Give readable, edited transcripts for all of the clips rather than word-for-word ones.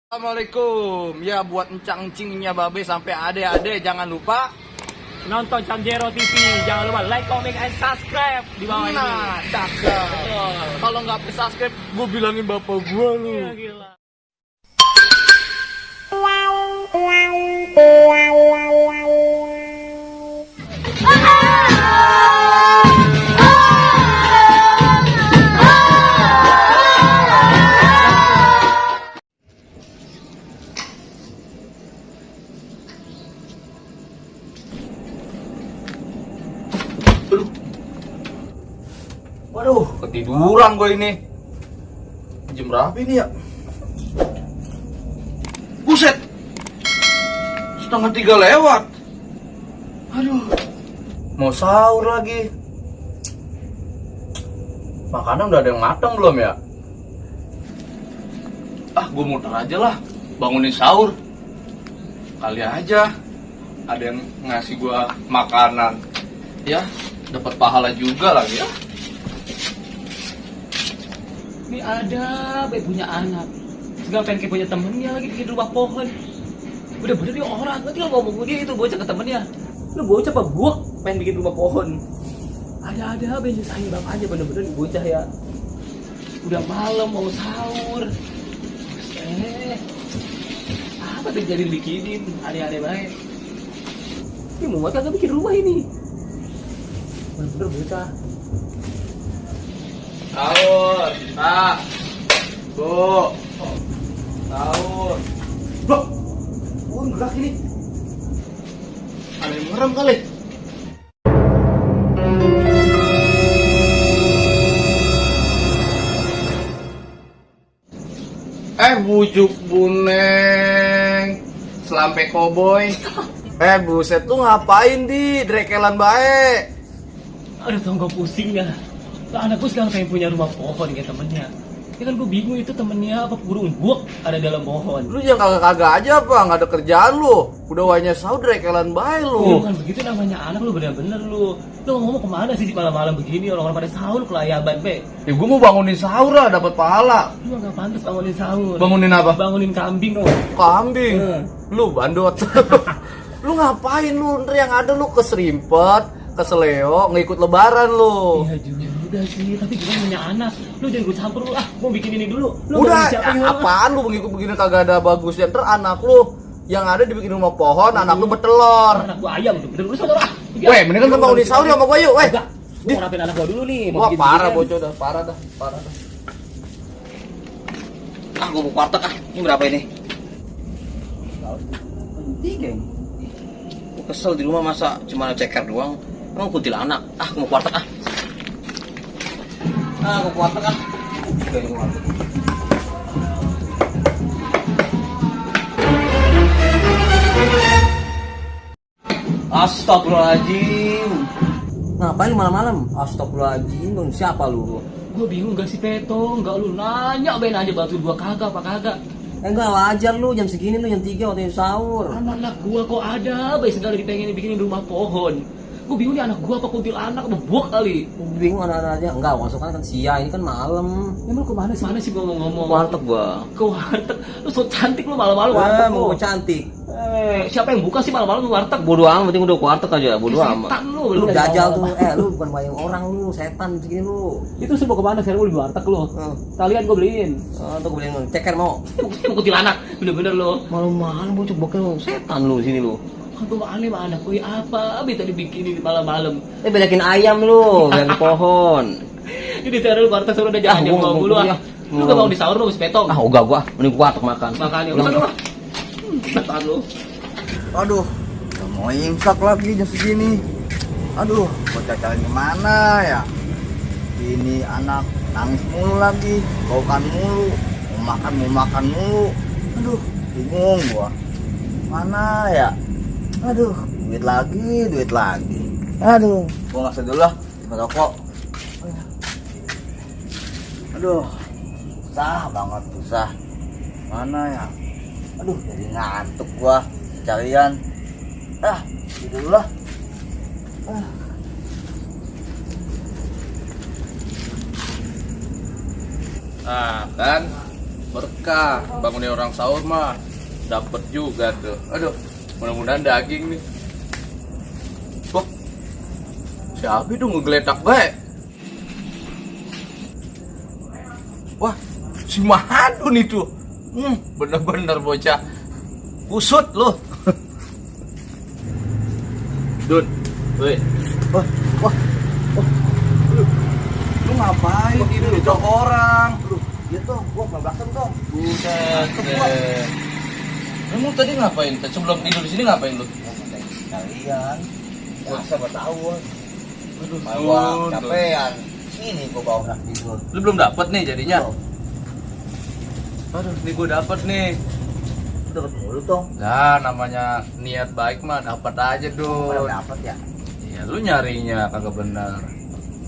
Assalamualaikum. Ya buat encang-encingnya babe sampai ade-ade jangan lupa Nonton Camjero TV. Jangan lupa like, comment, and subscribe di bawah ini. nah, cakep. Kalau nggak subscribe, gue bilangin bapak gue lu. Gila, gila. Waduh, ketiduran gue ini. Jam berapa ini ya? Buset, 2:30 lewat. Aduh, mau sahur lagi. Makanan udah ada yang matang belum ya? Gue muter aja lah, bangunin sahur. Kali aja ada yang ngasih gue makanan. Ya, dapat pahala juga lagi ya. Ini ada, punya anak. Segala pengen kayak punya temennya lagi bikin rumah pohon. Bener-bener dia orang, nanti lo ngomong dia itu bocah ke temennya. Lu bocah apa buak pengen bikin rumah pohon. Ada, sayang bapaknya bener-bener bocah ya. Udah malam mau sahur. Apa terjadi bikinin, aneh-aneh baik. Ini mau kagak bikin rumah ini. Bener-bener bocah. Sahur, Pak. Bu. Sahur. Bro. Gerak ini. Ada yang merem kali. Bujuk buneng. Selampe koboi. Buset tuh ngapain di drekelan bae? Aduh, tau gak pusing ya. Anak gue sekarang pengen punya rumah pohon kayak temennya. Ya kan gue bingung itu temennya apa burung buak ada dalam pohon. Lu jangan kagak-kagak aja apa, nggak ada kerjaan lu. Udah wanya sahur drekelan bae lu. Bukan begitu namanya anak lu bener-bener lu. Lu ngomong kemana sih malam-malam begini orang-orang pada sahur kelayaban be. Ya gue mau bangunin sahur lah, dapat pahala. Lu gak pantas bangunin sahur. Bangunin apa? Bangunin kambing lo. Kambing. Lu bandot. Lu ngapain lu? Ntar yang ada lu keserimpet, keseleo, ngikut lebaran lu. Iya juga sih, tapi gimana punya anak. Lu jangan gue campur lu. Mau bikin ini dulu. Lu udah, apaan lu ngikut begini kagak ada bagusnya. Ntar anak lu yang ada dibikin rumah pohon, anak lu bertelur. Anak gua ayam tuh, bener-bener saudara. Weh, mendingan kan bangunin sahur sama gua yuk, weh. Gua mau rapin anak gua dulu nih. Wah, parah bocah dah, parah dah. Gua mau warteg Ini berapa ini? Tiga ini. Gua kesel di rumah masa cuma ceker doang. Emang kuntilanak. Gua mau warteg gua mau warteg Oke, gua warteg. Astagfirullahaladzim. Ngapain lu malam-malam? Astagfirullahaladzim, dong siapa lu? Gue bingung gak sih Peto, enggak lu nanya aja bantu gua kagak apa kagak. Enggak wajar lu jam segini lu jam 3 waktu sahur. Anak gua kok ada, segala dipengen bikinin rumah pohon. Gue bingung nih anak gua apa kuntilanak apa buak kali. Bingung anak-anak aja. Enggak, masuk kan siang, ini kan malam. Emang lu kemana sih ngomong-ngomong? Warteg gua. Ke warteg, lu so cantik lu malam-malam warteg Mau lu. cantik. Siapa yang buka sih malam-malam lu warteg? Bodo amat, penting udah warteg aja, bodo amat. Setan Lu dajal tuh. Lu bukan bayang orang lu, setan segini lu. Itu sih mau kemana sekarang lu di warteg lu? Kalian gue beliin. Tuh gue beliin ceker mau. Kuntilanak, bener-bener lu. Malu-malu bocah bokeh setan lu sini lu. Kan gue aneh sama anak gue apa? Abis tadi bikinin malam-malam. Belekin ayam lu, belekin pohon. Ini taruh warteg suruh udah jangan gua ngomong dulu Lu gak mau di sahur lu petong. Enggak gua, mending gua warteg makan. Makanya udah lu. Cepat lu. Aduh, udah mau imsak lagi jam segini. Aduh, bocah cari kemana ya? Ini anak nangis mulu lagi, baukan mulu, mau makan mulu. Aduh, bingung gua. Mana ya? Aduh, duit lagi. Aduh, gua ngasih dulu lah, ke toko. Aduh, susah banget, susah. Mana ya? Aduh, jadi ngantuk gua carian. Tidur dulu lah. Nah, kan Berkah, bangunin orang sahur mah dapet juga tuh. Aduh, mudah-mudahan daging nih. Wah, si Abi tuh ngegeletak baik. Wah, si Mahadun itu. Bener-bener bocah kusut loh. Dun, woi, Wah, wah, wah. Lu ngapain tidur di jok orang? Lu, iya toh, gua belakang toh. buset deh. Kamu tadi ngapain? Sebelum tidur di sini ngapain lu? Kalian, masa bertahun. Aduh, Bawa Dun. capean. Sini gua bawa nak tidur. Lu belum dapet nih jadinya. Toh, Aduh, nih gue dapet nih. udah ketemu lu toh. Nah, namanya niat baik mah dapat aja, Udah Dun. dapet ya. Iya, lu nyarinya kagak benar.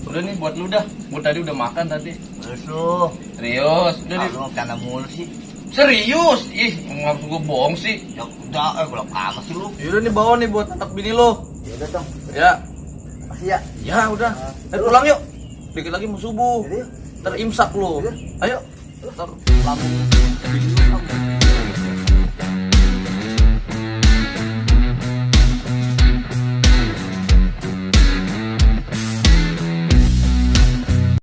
Udah nih buat lu dah. Gua tadi udah makan tadi. Terus lu, Serius, udah nih. lu karena mulu sih. Serius. Ih, ngapa gua bohong sih? Ya udah, belum amat sih lu. Yaudah nih bawa nih buat anak bini lo. Ya udah toh, Ya. makasih ya. Ya udah. Ayo pulang yuk. Dikit lagi mau subuh. Jadi, Ntar imsak lo. Iya. Ayo. Ntar pulang. Bini lu kamu.